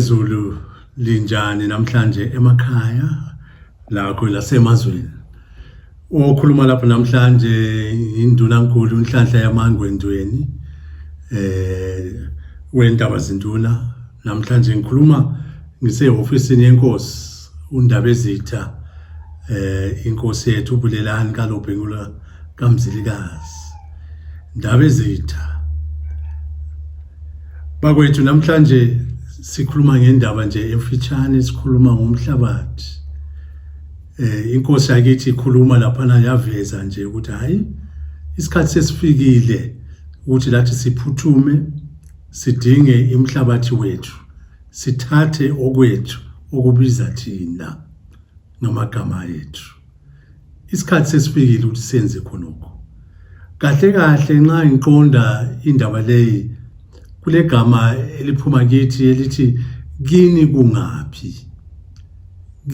Zulu linjani namhlanje emakhaya lakho lasemazweni. Okhuluma lapha namhlanje indunankulu uNhlanhla yaMangwendweni wendaba zinduna. Namhlanje ngikhuluma ngisehofisini yenkosi uNdabezitha inkosi yethu uBulelani kaLobhengula kaMzilikazi. Ndabezitha bakwethu namhlanje sikhuluma ngendaba nje emfitshane, sikhuluma ngomhlabathi. Inkosi yakithi ikhuluma lapha yaveza nje ukuthi hayi isikhathi sesifikile ukuthi lathi siphuthume sidinge imhlabathi wethu, sithathe okwethu okubiza thina ngamagama ethu. Isikhathi sesifikile ukuthi senze khonokho. Kahle kahle nxa ngiqonda indaba leyi kule gama eliphuma kithi elithi kini kungaphi,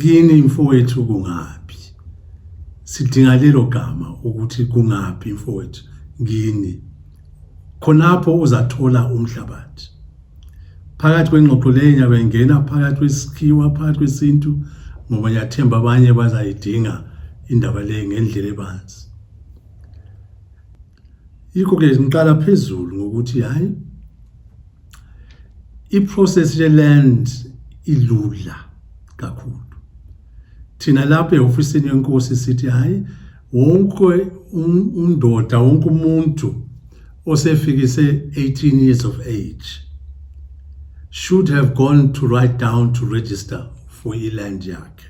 kini mfowethu kungaphi. Sidinga lelo gama ukuthi kungaphi mfowethu kini, khonapho uzathola umhlabathi. Phakathi kwengxoxo leyo nyabe ngena phakathi kwesikhiwa, phakathi kwesintu, ngoba ngiyathemba abanye bazayidinga indaba leyo ngendlela ebanzi. Yikho ke ngiqala phezulu ngokuthi hayi iprocess ye-land ilula kakhulu. Thina lapha e-ofisini yenkosi sithi hayi wonke undoda, wonke umuntu osefikise 18 years of age should have gone to write down to register for i-land yakhe.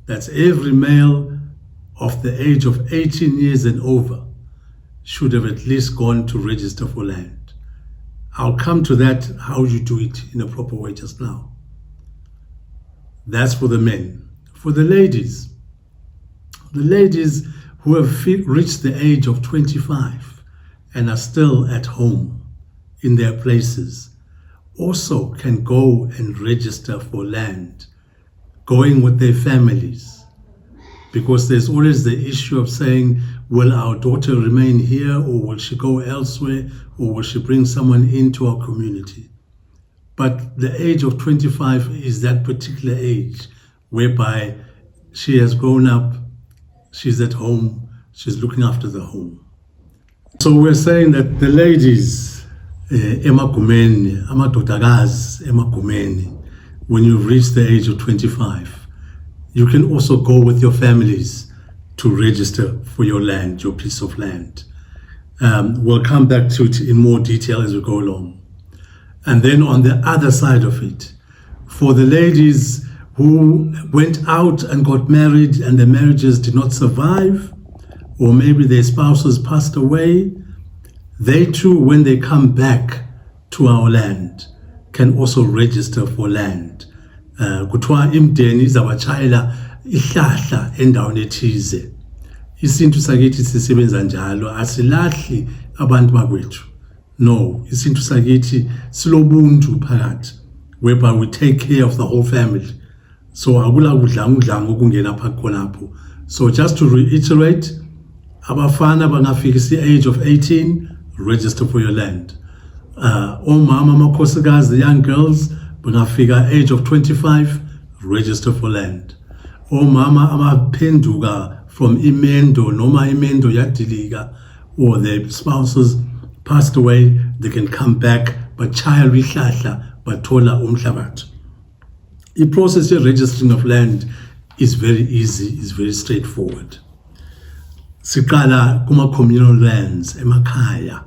That's every male of the age of 18 years and over should have at least gone to register for land. I'll come to that, how you do it in a proper way just now. That's for the men. For the ladies who have reached the age of 25 and are still at home in their places also can go and register for land, going with their families. Because there's always the issue of saying, will our daughter remain here or will she go elsewhere or will she bring someone into our community? But the age of 25 is that particular age whereby she has grown up, she's at home, she's looking after the home. So we're saying that the ladies, emagumeni, amadodakazi emagumeni, when you've reached the age of 25, you can also go with your families to register for your land, your piece of land. We'll come back to it in more detail as we go along. And then on the other side of it, for the ladies who went out and got married and the marriages did not survive, or maybe their spouses passed away, they too, when they come back to our land, can also register for land. Kuthiwa imdeni izawatshayela ihlahla endaweni ethize. Isintu sakithi sisebenza njalo, asilahli abantu bakwethu. No, isintu sakithi silobuntu phakathi, whereby we take care of the whole family. So akula kudlanga ukungena phakathi khonapho. So just to reiterate, abafana bangafikisa age of 18, register for your land. Omama amakhosikazi, the young girls, bangafika age of 25, register for land. Omama amaphenduka from imendo noma imendo yadilika, or their spouses passed away, they can come back bachaya ihlahla bathola umhlabathi. The process of registering of land is very easy, is very straightforward. Siqala kuma communal lands emakhaya.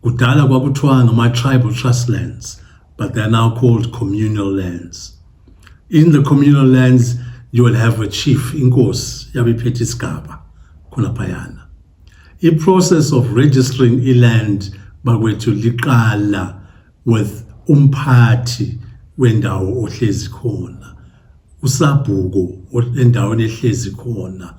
Kudala kwakuthiwa ngama tribal trust lands, but they are now called communal lands. In the communal lands, you will have a chief, inkosi, yabiphethe isigaba khonaphayana. The process of registering land bakwethu liqala with umphathi wendawo ohlezi khona, usabhuko endaweni ehlezi khona.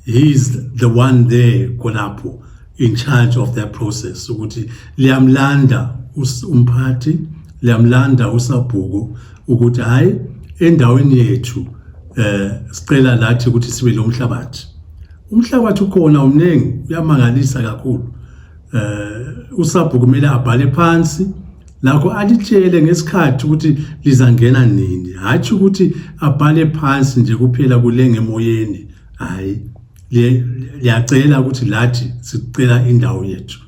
He is the one there khonapho in charge of that process. Ukuthi liyamlanda umphathi, liyamlanda usabhuko ukuthi hayi endaweni yethu sicela lathi ukuthi sibe lo mhlabathi. Umhlabathi ukhona umnengi, uyamangalisa kakhulu. Usabhuko kumele abhale phansi lakho alitshele ngesikhathi ukuthi lizangena nini, hathi ukuthi abhale phansi nje kuphela kulenge emoyeni. Hayi, liyacela ukuthi lathi sicela indawo yethu.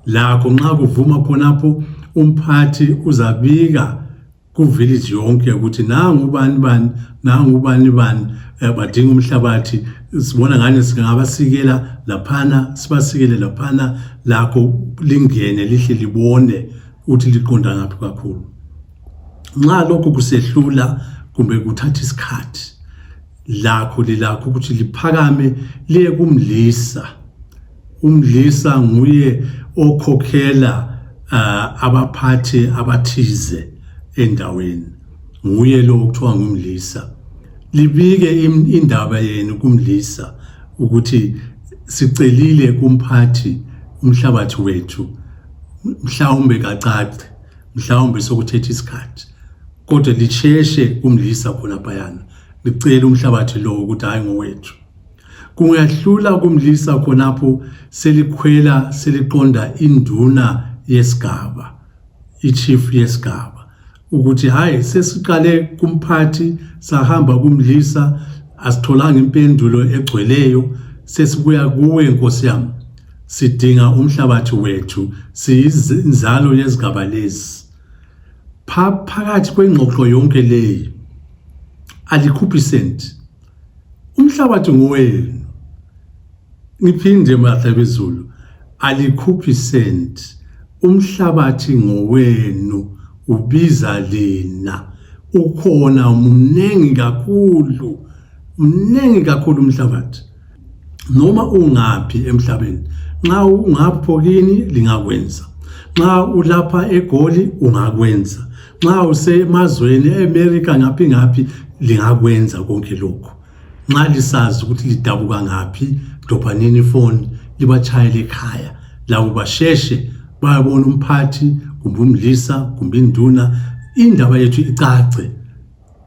Lakho nxa kuvuma khonapho umphathi uzabika ku-village yonke ukuthi nangu ubani badinga umhlabathi, sibona ngani singabasikela laphana, sibasikele laphana, lakho lingene lihle libone ukuthi liqonda ngaphi kakhulu. Nxa lokho kusehlula kumbe kuthatha isikhathi, lakho lilakho ukuthi liphakame liye kumlisa. Umlisa nguye okhokhela abaphathi abathize endaweni, nguye lo okuthiwa ngumlisa. Libike indaba yenu kumlisa ukuthi sicelile kumphathi umhlabathi wethu, mhlawumbe kacace, mhlawumbe sokuthetha isikhathi, kodwa lisheshe kumlisa khona phayana licela umhlabathi lo ukuthi hayi ngowethu. Kungahlula kumlisa khonapho selikhwela seliqonda induna yesigaba, ichief yesigaba, ukuthi hayi sesiqale kumphathi sahamba kumlisa asitholanga impendulo egcweleyo, sesibuya kuwe Nkosi yami, sidinga umhlabathi wethu, siyinzalo yezigaba lezi. Phakathi kwengxoxo yonke leyi alikhuphi senti, umhlabathi ngowenu. Ngiphinde mahle bezulu, alikhuphi senti, umhlabathi ngowenu, ubiza lina, ukhona mningi kakhulu umhlabathi. Noma ungaphi emhlabeni, nxa ungapho kini lingakwenza, nxa ulapha eGoli ungakwenza, nxa usemazweni eAmerica ngaphi lingakwenza konke lokho. Nxa lisazi ukuthi lidabuka ngaphi, dobhaneni ifoni libachayele ekhaya, labo basheshe bayabona umphathi kumbe umlisa kumbe induna, indaba yethu icace.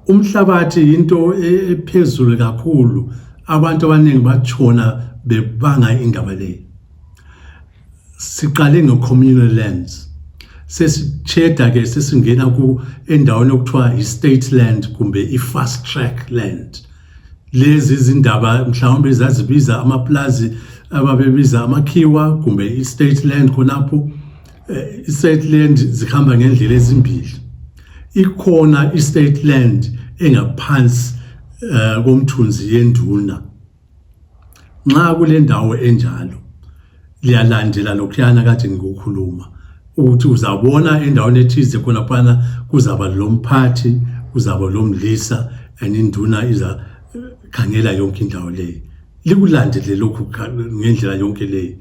Umhlabathi into ephezulu kakhulu, abantu abaningi batshona bebanga indaba leyi. Siqale nge-communal lands, sesitsheda ke sesingena endaweni okuthiwa i-state land kumbe i-fast track land. Lezi izindaba mhlawumbe ezazibiza amaplazi ababebiza amakhiwa kumbe i-state land khonapho. I-state land zihamba ngendlela ezimbili. Ikhona i-state land engaphansi komthunzi yenduna. Nxa kule ndawo enjalo liyalandela lokhuyana kade ngikukhuluma ukuthi uzabona endaweni ethize khonaphana kuzaba lo mphathi, kuzaba lo mlisa, induna iza khangela yonke indawo leyi. Likulandele lokhu ngendlela yonke leyi.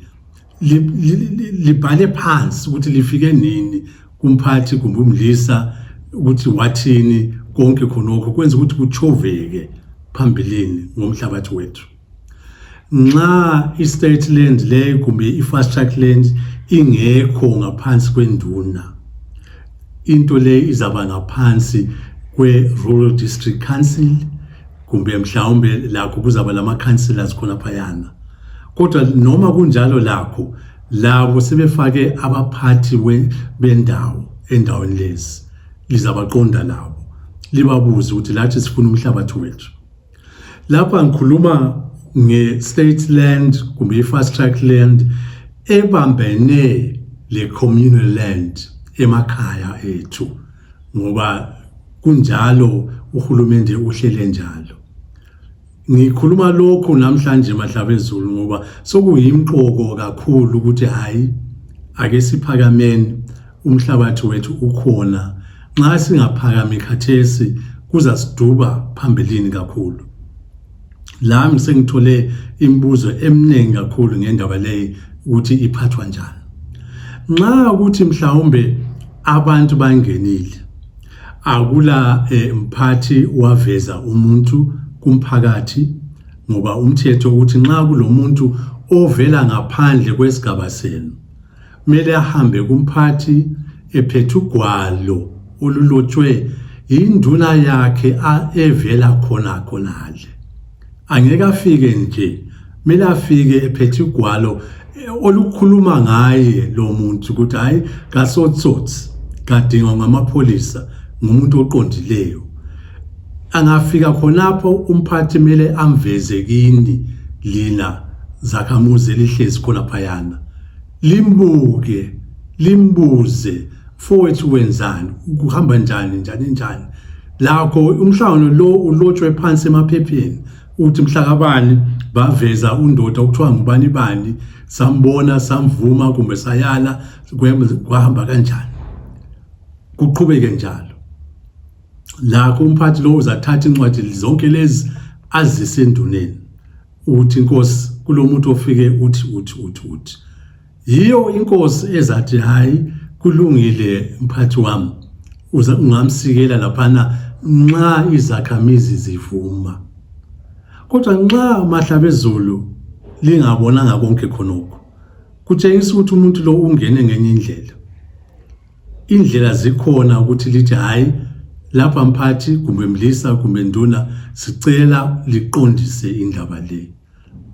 Libhale phansi ukuthi lifike nini kumphathi kumbe umlisa ukuthi wathini konke khonokho, kwenza ukuthi kuchoveke phambilini ngomhlabathi wethu. Nxa i-state land leyo kumbe i-fast track land ingekho ngaphansi kwenduna, into leyo izaba ngaphansi kwe-rural district council kumbe mhlawumbe lakho kuzaba lama-councillors khona phayana. Kodwa noma kunjalo lakho, labo sebefake abaphathi bendawo endaweni lezi, lizabaqonda labo libabuze ukuthi lathi sifuna umhlabathi wethu. Lapha ngikhuluma nge-state land kumbe i-fast track land ebambene le-communal land emakhaya ethu, ngoba kunjalo uhulumende uhlele njalo. Ngikhuluma lokho namhlanje mahlabezulu ngoba sokuyimqoko kakhulu ukuthi hayi ake siphakameni, umhlabathi wethu ukhona. Nxa singaphakami khathesi kuzasiduba phambilini kakhulu. Lami sengithole imibuzo eminingi kakhulu ngendaba leyi ukuthi iphathwa njani. Nxa ukuthi mhlawumbe abantu bangenile, akula mphathi waveza umuntu kumphakathi, ngoba umthetho ukuthi nxa kulomuntu ovela ngaphandle kwesigaba senu, kumele ahambe kumphathi ephethe ugwalo olulotshwe induna yakhe evela khonale. Angeke afike nje, kumele afike ephethe ugwalo olukhuluma ngaye lo muntu ukuthi hayi ngasotsotsi kadingwa ngamapholisa ngumuntu oqondileyo. Angafika khonapho umphathi kumele amveze kini lina zakhamuzi elihlezi khona phayana, limbuke, limbuze mfowethu wenzani, kuhamba njani lakho umhlangano lo ulotshwe phansi emaphepheni uthi mhlakabani baveza undoda okuthiwa ngubani bani, sambona, samvuma kumbe sayala, kwahamba kanjani, kuqhubeke njalo. Lakho umphathi lo uzathatha incwadi zonke lezi azise enduneni uthi inkosi kulomuntu ofike uthi yiyo inkosi ezathi hayi kulungile mphathi wami, ungamsikela laphana nxa izakhamizi zivuma. Kodwa nxa Mahlabezulu lingabonanga konke khonokho, kutshengisa ukuthi umuntu lo ungene ngenye indlela zikhona ukuthi lithi hayi lapha mphathi kumbe mlisa kumbe nduna sicela liqondise indaba le.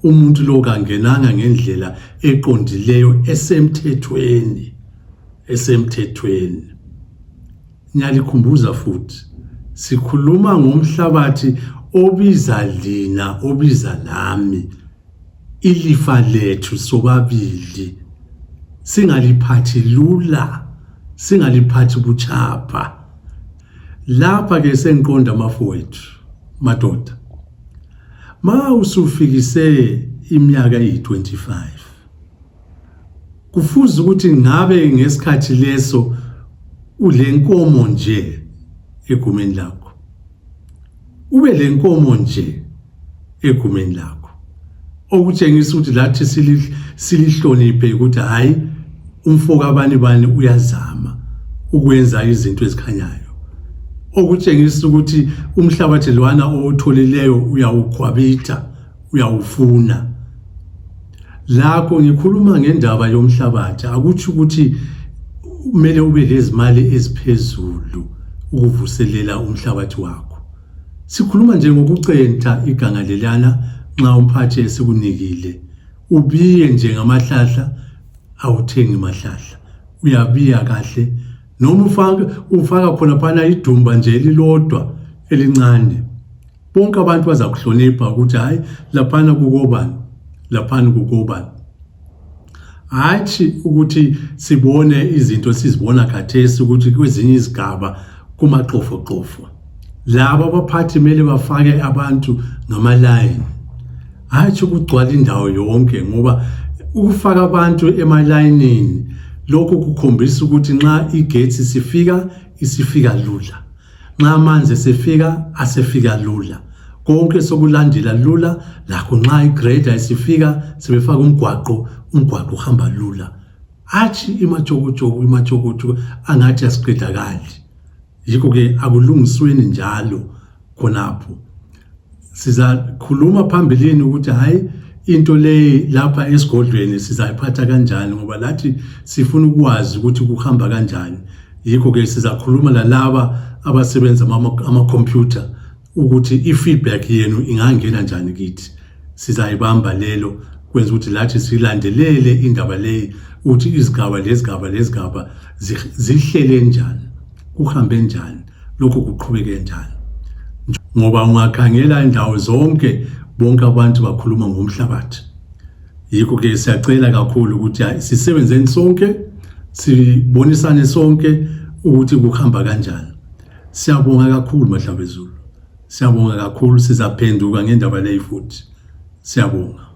Umuntu lo kangenanga ngendlela eqondileyo esemthethweni. Ngiyalikhumbuza futhi sikhuluma ngomhlabathi obiza lina, obiza nami, ilifa lethu sobabili, singaliphathi lula, singaliphathi buchapha. Lapha ke sengiqonda mafowethu madoda, ma usufikise iminyaka eyi-25 kufuze ukuthi ngabe ngesikhathi leso ulenkomo nje egumeni lakho, ube lenkomo nje egumeni lakho, okutshengisa ukuthi lathi silihloniphe ukuthi hayi umfoko bani uyazama ukwenza izinto ezikhanyayo, okutshengisa ukuthi umhlabathi lwana owutholileyo uyawukhwabitha, uyawufuna. Lakho ngikhuluma ngendaba yomhlabathi, akuthi ukuthi kumele ube lezimali eziphezulu ukuvuselela umhlabathi wakho. Sikhuluma nje ngokucenta iganga lelana nxa umphathi esikunikile, ubiye nje ngamahlahla, awuthengi mahlahla, uyabiya kahle, noma ufaka khona phana idumba nje elilodwa elincane, bonke abantu bazakuhlonipha ukuthi hayi laphana kukobani, laphana kukobani. Hayi ukuthi sibone izinto sizibona khathesi ukuthi kwezinye izigaba kumaxofoxofo. Laba abaphathi kumele bafake abantu ngamalayini, hayi ukugcwala indawo yonke, ngoba ukufaka abantu emalayinini lokho kukhombisa ukuthi nxa igetsi isifika lula, nxa amanzi asefika lula, konke sokulandela lula. Lakho nxa igrader isifika sebefaka umgwaqo uhamba lula. Hathi imathokotshoko angathi asiqedakali. Yikho ke akulungisweni njalo khonapho. Sizakhuluma phambilini ukuthi hayi into le lapha esigodlweni sizayiphatha kanjani, ngoba lathi sifuna ukwazi ukuthi kuhamba kanjani. Yikho ke sizakhuluma lalaba abasebenza ama-computer ukuthi i-feedback yenu ingangena njani kithi. Sizayibamba lelo kwenza ukuthi lathi silandelele indaba le ukuthi izigaba zihlele njani, kuhambe njani, lokho kuqhubeke njani. Ngoba ungakhangela indawo zonke bonke abantu bakhuluma ngomhlabathi. Yikho ke siyacela kakhulu ukuthi sisebenzeni sonke, sibonisane sonke ukuthi kuhamba kanjani. Siyabonga kakhulu Mahlabezulu, siyabonga kakhulu, sizaphenduka ngendaba le futhi. Siyabonga.